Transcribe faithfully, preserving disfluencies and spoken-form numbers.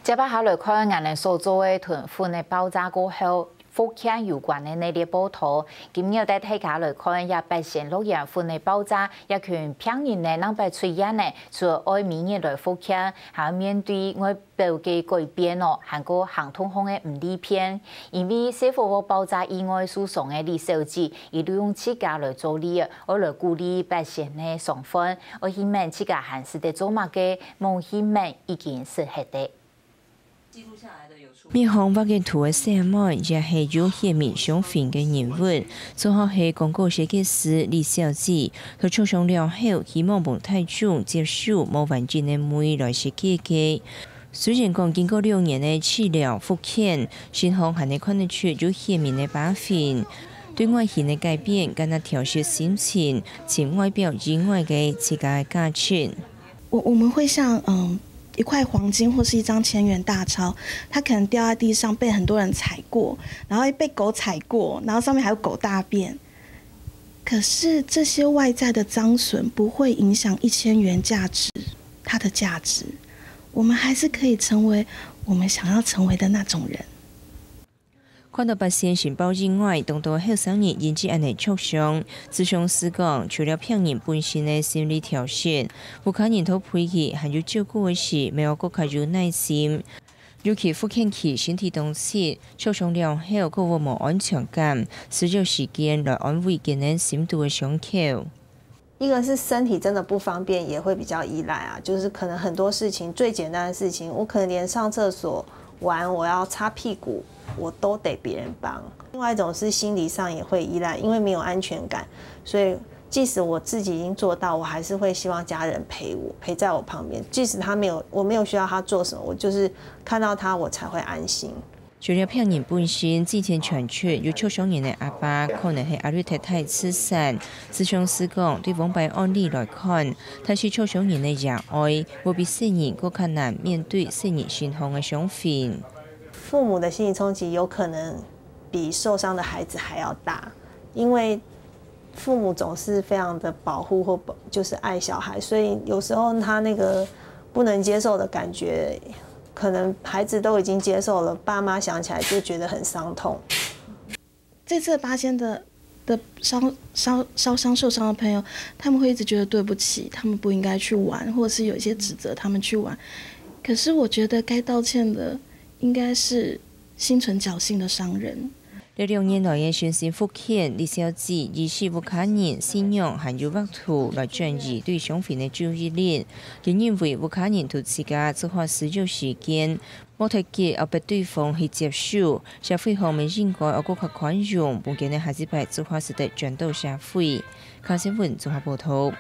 接下來看𠊎等所做个同粉个爆炸過後，福建有關个系列報導。今日帶大家來看這八仙樂園粉个爆炸，這群病人呢，正擺出院呢，除了愛每日來復健，還愛面對外表个改變哦，還過行動上个毋利便。因為細火鍋爆炸意外受傷个李小姐，佢就用自家來做例，愛來鼓勵八仙个傷患，愛去問自家還使得做麼个，無去問已經失血个。 面項畫个圖个細妹，也係有血面傷痕个人物，做好係廣告設計師李小姐，佢著傷了後，希望分大眾接受無完整个美來設計个。雖然講經過六年个治療復健，身項還係看得出有血面个疤痕，對外形个改變，敢若調適心情，尋外表以外个自家个價值。 我我們會像嗯一塊黃金或是一張千元大鈔，它可能掉在地上被很多人踩過，然後被狗踩過，然後上面還有狗大便。可是這些外在的髒損不會影響一千元價值，它的價值。我們還是可以成為我們想要成為的那種人。 看到八仙申報意外，當多後生人因此恁仔著傷。諮商師講，除了病人本身个心理調適，屋下人在陪佢還有照顧个時，乜愛閣較有耐心。尤其復健期身體當揤，著傷了後，過會無安全感，需要時間來安慰佢等心肚个傷口。 一個是身體真的不方便，也會比較依賴啊，就是可能很多事情，最簡單的事情，我可能連上廁所、玩，我要擦屁股，我都得別人幫。另外一種是心理上也會依賴，因為沒有安全感，所以即使我自己已經做到，我還是會希望家人陪我，陪在我旁邊。即使他沒有，我沒有需要他做什麼，我就是看到他，我才會安心。 除了病人本身，之前傳出有著傷人个阿爸，可能係阿瑞太太自殺。諮商師講，對往擺案例來看，但係著傷人个爺哀，會比細人更加難面對細人身項个傷痕。父母的心理衝擊有可能比受傷的孩子還要大，因為父母總是非常的保護或保就是愛小孩，所以有時候他那個不能接受的感覺，可能孩子都已經接受了，爸媽想起來就覺得很傷痛。這次的八仙的的燒燒燒傷受傷的朋友，他們會一直覺得對不起，他們不應該去玩，或者是有一些指責他們去玩。可是我覺得該道歉的應該是心存僥倖的商人。 這兩年來个身心復健，李小姐醫治屋下人、信仰還有畫圖來轉移對傷痕个注意力。佢認為屋下人同自家做好需要時間，無忒急愛逼對方去接受，社會項乜應該愛更加寬容，分佢等下一擺做好使得轉到社會。卡新聞綜合報導。